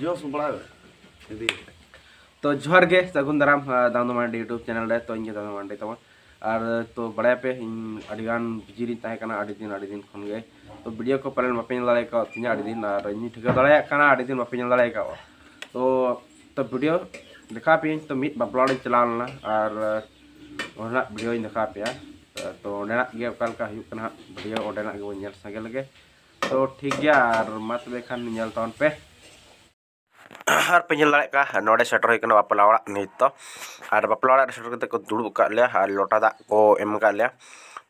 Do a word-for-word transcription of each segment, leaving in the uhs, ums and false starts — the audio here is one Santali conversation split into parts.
ᱡᱚᱥ ᱵᱟᱲᱟ ᱤᱫᱤ᱾ ᱛᱚ ᱡᱚᱦᱟᱨ ᱜᱮ, ᱥᱟᱹᱜᱩᱱ ᱫᱟᱨᱟᱢ, ᱟᱸ, ᱫᱟᱢᱫᱚ ᱢᱟᱨᱰᱤ YouTube channel ᱨᱮ᱾ ᱛᱚ ᱤᱧ ᱜᱮ ᱫᱟᱢᱫᱚ ᱢᱟᱨᱰᱤ ᱛᱟᱵᱚᱱ᱾ ᱟᱨ ᱛᱚ ᱵᱟᱲᱟᱭᱟᱯᱮ, ᱤᱧ ᱟᱹᱰᱤ ᱜᱟᱱ busy ᱨᱤᱧ ᱛᱟᱦᱮᱸ ᱠᱟᱱᱟ ᱟᱹᱰᱤ ᱫᱤᱱ, ᱟᱹᱰᱤ ᱫᱤᱱ ᱠᱷᱚᱱ ᱜᱮ᱾ ᱛᱚ video ᱠᱚ ᱯᱟᱞᱮᱱ ᱵᱟᱯᱮ ᱧᱮᱞ ᱫᱟᱲᱮ ᱠᱟᱣ ᱛᱤᱧᱟ ᱟᱹᱰᱤ ᱫᱤᱱ, ᱟᱨ ᱤᱧ ᱴᱷᱤᱠᱟᱹ ᱫᱟᱲᱮᱭᱟᱜ ᱠᱟᱱᱟ ᱟᱹᱰᱤ ᱫᱤᱱ ᱵᱟᱯᱮ ᱧᱮᱞ ᱫᱟᱲᱮ ᱠᱟᱣᱟ᱾ ᱛᱚ, ᱛᱚ video ᱫᱮᱠᱷᱟᱣ ᱯᱮᱭᱟᱹᱧ᱾ ᱛᱚ ᱢᱤᱫ ᱵᱟᱯᱞᱟ ᱚᱲᱟᱜ ᱤᱧ ᱪᱟᱞᱟᱣ ᱞᱮᱱᱟ, ᱟᱨ, ᱟᱸ, ᱚᱸᱰᱮᱱᱟᱜ video ᱤᱧ ᱫᱮᱠᱷᱟᱣ ᱯᱮᱭᱟ᱾ ᱛᱚ ᱚᱸᱰᱮᱱᱟᱜ ᱜᱮ ᱚᱠᱟ ᱞᱮᱠᱟ ᱦᱩᱭᱩᱜ ᱠᱟᱱᱟ ᱦᱟᱸᱜ video, ᱚᱸᱰᱮᱱᱟᱜ ᱜᱮᱵᱚᱱ ᱧᱮᱞ ᱥᱟᱸᱜᱮ ᱞᱮᱜᱮ᱾ ᱛᱚ ᱴᱷᱤᱠ ᱜᱮᱭᱟ, ᱟᱨ ᱢᱟ ᱛᱚᱵᱮ ᱠᱷᱟᱱ ᱧᱮᱞ ᱛᱟᱵᱚᱱ ᱯᱮ᱾ ᱟᱨ ᱯᱮ ᱧᱮᱞ ᱫᱟᱲᱮᱭᱟᱜ ᱠᱟᱱᱟ, ᱱᱚᱰᱮ ᱥᱮᱴᱮᱨ ᱦᱩᱭ ᱠᱟᱱᱟ ᱵᱟᱯᱞᱟ ᱚᱲᱟᱜ ᱱᱤᱛ ᱫᱚ᱾ ᱟᱨ ᱵᱟᱯᱞᱟ ᱚᱲᱟᱜ ᱨᱮ ᱥᱮᱴᱮᱨ ᱠᱟᱛᱮ ᱠᱚ ᱫᱩᱲᱩᱵ ᱟᱠᱟᱫ ᱞᱮᱭᱟ ᱟᱨ ᱞᱚᱴᱟ ᱫᱟᱜ ᱠᱚ ᱮᱢ ᱟᱠᱟᱫ ᱞᱮᱭᱟ᱾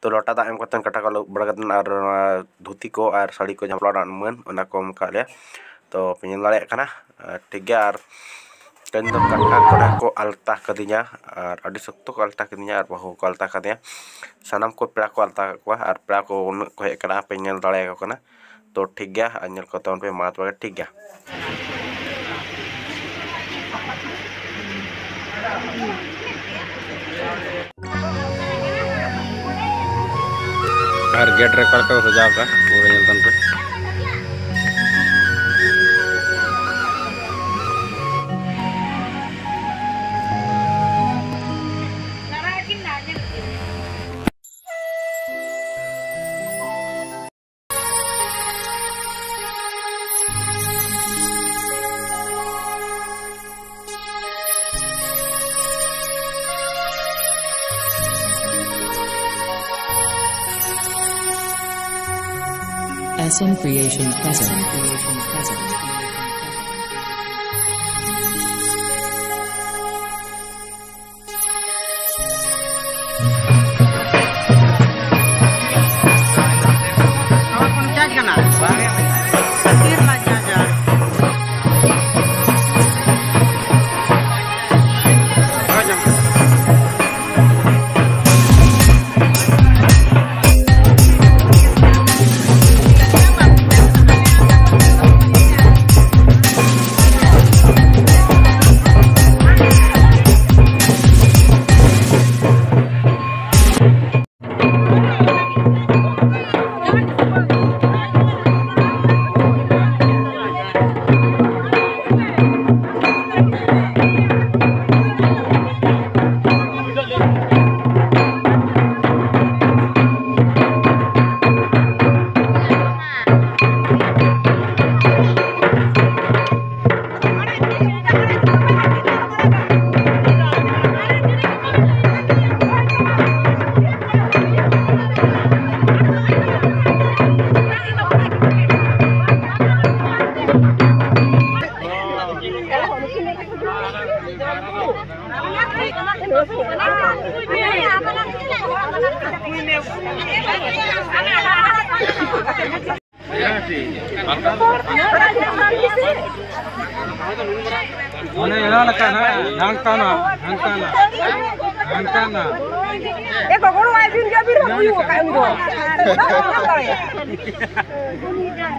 ᱛᱚ ᱞᱚᱴᱟ ᱫᱟᱜ ᱮᱢ ᱠᱟᱛᱮ ᱠᱟᱴᱟ ᱠᱚ ᱟᱹᱨᱩᱵ ᱵᱟᱲᱟ ᱠᱟᱛᱮ ᱟᱨ ᱚᱱᱟ ᱫᱷᱩᱛᱤ ᱠᱚ ᱟᱨ ᱥᱟᱹᱲᱤ ᱠᱚ ᱡᱟᱦᱟᱸ ᱵᱟᱯᱞᱟ ᱚᱲᱟᱜ ᱨᱮᱱᱟᱜ ᱢᱟᱹᱱ, ᱚᱱᱟ ᱠᱚ ᱮᱢ ᱟᱠᱟᱫ ᱞᱮᱭᱟ᱾ ᱛᱚ ᱯᱮ ᱧᱮᱞ ᱫᱟᱲᱮᱭᱟᱜ ᱠᱟᱱᱟ, ᱟᱨ ᱴᱷᱤᱠ ᱜᱮᱭᱟ᱾ ᱟᱨ ᱛᱮᱦᱮᱧ ᱫᱚ ᱠᱟᱴᱟ ᱠᱚᱨᱮ ᱠᱚ ᱟᱞᱛᱟ ᱠᱟᱫᱤᱧᱟ, ᱟᱨ ᱟᱹᱰᱤ ᱥᱚᱠᱛᱚ ᱠᱚ ᱟᱞᱛᱟ ᱠᱟᱫᱤᱧᱟ, ᱟᱨ ᱵᱟᱹᱦᱩ ᱠᱚ ᱟᱞᱛᱟ ᱠᱟᱫᱤᱧᱟ᱾ ᱥᱟᱱᱟᱢ ᱠᱚ ᱯᱮᱲᱟ ᱠᱚ ᱟᱞᱛᱟ ᱠᱟᱜ ᱠᱚᱣᱟ, ᱟᱨ ᱯᱮᱲᱟ ᱠᱚ ᱩᱱᱟᱹᱜ ᱠᱚ ᱦᱮᱡ ᱟᱠᱟᱱᱟ, ᱯᱮ ᱧᱮᱞ ᱫᱟᱲᱮᱭᱟᱠᱚ ᱠᱟᱱᱟ᱾ ᱛᱚ ᱴᱷᱤᱠ ᱜᱮᱭᱟ, ᱟᱨ ᱧᱮᱞ ᱠᱚ ᱛᱟᱵᱚᱱ ᱯᱮ, ᱢᱟ ᱛᱚᱵᱮ ᱴᱷᱤᱠ ᱜᱮᱭᱟ᱾ ᱟᱨ ᱜᱮᱴ ᱨᱮ ᱚᱠᱟ ᱞᱮᱠᱟ ᱠᱚ ᱥᱟᱡᱟᱣ ᱠᱟᱜᱼᱟ, ᱯᱩᱨᱟᱹ ᱧᱮᱞ ᱛᱟᱵᱚᱱ ᱯᱮ᱾ S M Creation present. ᱚᱱᱮ ᱮᱱᱟᱱ ᱞᱮᱠᱟ ᱱᱟᱜ, ᱰᱷᱟᱝᱠᱟᱱᱟ, ᱰᱷᱟᱝᱠᱟᱱᱟ, ᱰᱷᱟᱝᱠᱟᱱᱟ᱾ ᱮ ᱜᱚᱜᱚᱲᱚ ᱟᱭ ᱵᱤᱱ ᱜᱮ ᱵᱤᱱ ᱦᱩᱭᱩᱜ ᱟᱠᱟᱫ ᱩᱱ ᱫᱚ᱾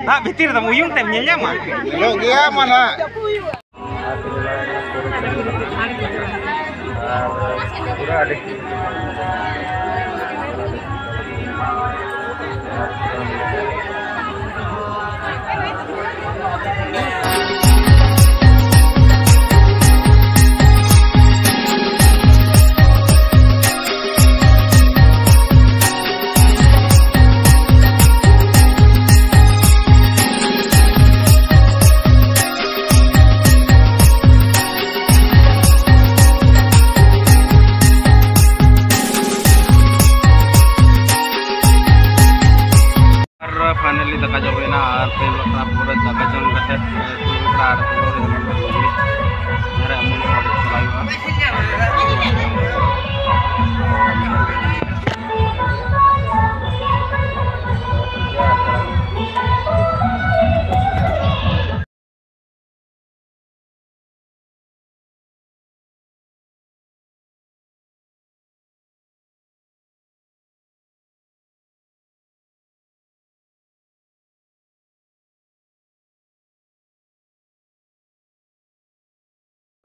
ᱫᱟᱜ ᱵᱷᱤᱛᱤᱨ ᱨᱮᱫᱚᱢ ᱩᱭᱩᱝ ᱛᱮᱢ ᱧᱮᱞ ᱧᱟᱢᱟ? ᱧᱮᱞᱚᱜ ᱜᱮᱭᱟ ᱢᱟ ᱱᱟᱜ᱾ ᱟᱨ ᱯᱩᱨᱟᱹ ᱟᱹᱰᱤ ᱟᱨ finally ᱫᱟᱠᱟ ᱡᱚᱢ ᱦᱩᱭᱱᱟ, ᱟᱨ ᱯᱮ ᱵᱟᱠᱷᱨᱟ ᱯᱩᱨᱟᱹ ᱫᱟᱠᱟ ᱡᱚᱢ ᱠᱟᱛᱮ, ᱮ, ᱠᱩᱲᱤ ᱵᱟᱠᱷᱨᱟ ᱟᱨ ᱠᱩᱲᱤ ᱵᱟᱠᱷᱨᱟ ᱟᱨ ᱠᱩᱲᱤ ᱵᱟᱠᱷᱨᱟ ᱡᱟᱦᱟᱸ ᱨᱮ ᱟᱢ ᱦᱚᱸ ᱚᱸᱰᱮ ᱪᱟᱞᱟᱣ ᱦᱩᱭᱩᱜᱼᱟ᱾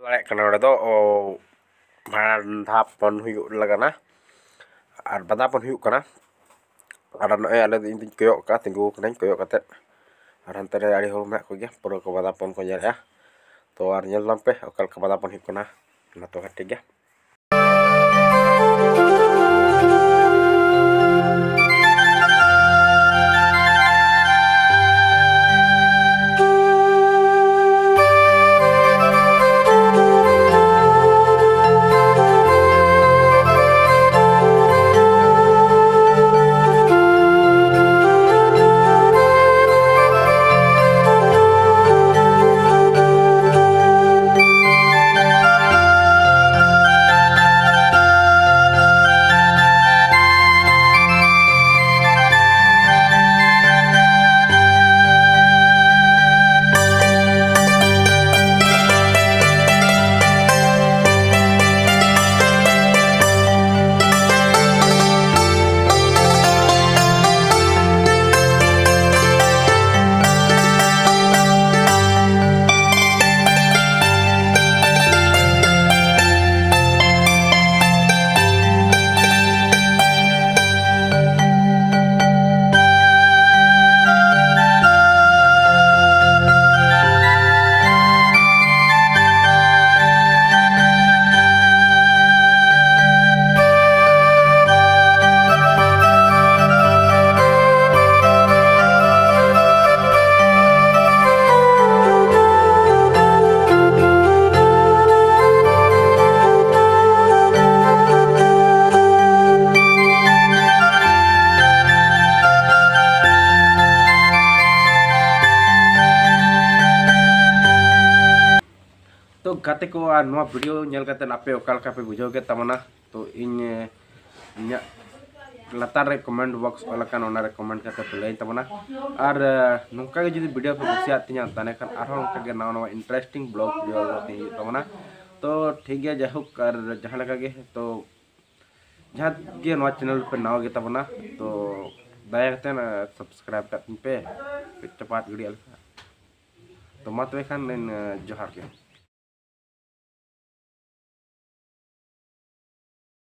ᱫᱟᱲᱮᱭᱟᱜ ᱠᱟᱱᱟ ᱱᱚᱰᱮ ᱫᱚ, ᱚ, ᱵᱷᱟᱸᱰᱟᱱ ᱫᱷᱟᱯᱚᱱ ᱦᱩᱭᱩᱜ ᱞᱟᱜᱟᱱᱟ ᱟᱨ ᱵᱟᱸᱫᱟᱯᱚᱱ ᱦᱩᱭᱩᱜ ᱠᱟᱱᱟ᱾ ᱟᱨ ᱱᱚᱜᱼᱚᱭ ᱟᱞᱮ ᱫᱚ, ᱤᱧ ᱫᱚᱧ ᱠᱚᱭᱚᱜ ᱠᱟᱜᱼᱟ, ᱛᱤᱸᱜᱩ ᱠᱟᱹᱱᱟᱹᱧ ᱠᱚᱭᱚᱜ ᱠᱟᱛᱮᱫ᱾ ᱟᱨ ᱦᱟᱱᱛᱮ ᱨᱮ ᱟᱹᱰᱤ ᱦᱚᱲ ᱢᱮᱱᱟᱜ ᱠᱚᱜᱮᱭᱟ, ᱯᱩᱨᱟᱹ ᱠᱚ ᱵᱟᱸᱫᱟᱯᱚᱱ ᱠᱚ ᱧᱮᱞᱮᱜᱼᱟ᱾ ᱛᱚ ᱟᱨ ᱧᱮᱞ ᱛᱟᱢ ᱯᱮ ᱚᱠᱟ ᱞᱮᱠᱟ ᱵᱟᱸᱫᱟᱯᱚᱱ ᱦᱩᱭᱩᱜ ᱠᱟᱱᱟ᱾ ᱢᱟ ᱛᱚᱵᱮ ᱴᱷᱤᱠ ᱜᱮᱭᱟ᱾ ᱠᱚ ᱟᱨ ᱱᱚᱣᱟ ᱵᱷᱤᱰᱤᱭᱳ ᱧᱮᱞ ᱠᱟᱛᱮ ᱟᱯᱮ ᱚᱠᱟ ᱞᱮᱠᱟ ᱯᱮ ᱵᱩᱡᱷᱟᱹᱣ ᱠᱮᱫ ᱛᱟᱵᱚᱱᱟ? ᱛᱚ ᱤᱧ ᱤᱧᱟᱹᱜ ᱞᱟᱛᱟᱨ ᱨᱮ ᱠᱚᱢᱮᱱᱴ ᱵᱚᱠᱥ ᱚᱞ ᱟᱠᱟᱱ, ᱚᱱᱟ ᱨᱮ ᱠᱚᱢᱮᱱᱴ ᱠᱟᱛᱮ ᱯᱮ ᱞᱟᱹᱭ ᱛᱟᱵᱚᱱᱟ᱾ ᱟᱨ ᱱᱚᱝᱠᱟ ᱜᱮ ᱡᱩᱫᱤ ᱵᱷᱤᱰᱤᱭᱳ ᱯᱮ ᱠᱩᱥᱤᱭᱟᱜ ᱛᱤᱧᱟ, ᱛᱟᱦᱚᱞᱮ ᱠᱷᱟᱱ ᱟᱨᱦᱚᱸ ᱚᱱᱠᱟ ᱜᱮ ᱱᱟᱣᱟ ᱱᱟᱣᱟ ᱤᱱᱴᱟᱨᱮᱥᱴᱤᱝ ᱵᱞᱚᱜ ᱵᱷᱤᱰᱤᱭᱳ ᱟᱹᱜᱩ ᱠᱟᱛᱮ ᱦᱤᱡᱩᱜ ᱛᱟᱵᱚᱱᱟ᱾ ᱛᱚ ᱴᱷᱤᱠ ᱜᱮᱭᱟ, ᱡᱟᱭᱦᱳᱠ, ᱟᱨ ᱡᱟᱦᱟᱸ ᱞᱮᱠᱟ ᱜᱮ, ᱛᱚ ᱡᱟᱦᱟᱸ ᱜᱮ ᱱᱚᱣᱟ ᱪᱮᱱᱮᱞ ᱯᱮ ᱱᱟᱣᱟ ᱜᱮ ᱛᱟᱵᱚᱱᱟ, ᱛᱚ ᱫᱟᱭᱟ ᱠᱟᱛᱮ ᱥᱟᱵᱥᱠᱨᱟᱭᱤᱵ ᱠᱟᱜ ᱛᱤᱧ ᱯᱮ, ᱪᱟᱯᱟᱫ ᱜᱤᱰᱤ ᱟᱞᱮ ᱠᱷᱟᱱ᱾ ᱛᱚ ᱢᱟ ᱛᱚᱵᱮ ᱠᱷᱟᱱ, ᱡᱚᱦᱟᱨ ᱜᱮ᱾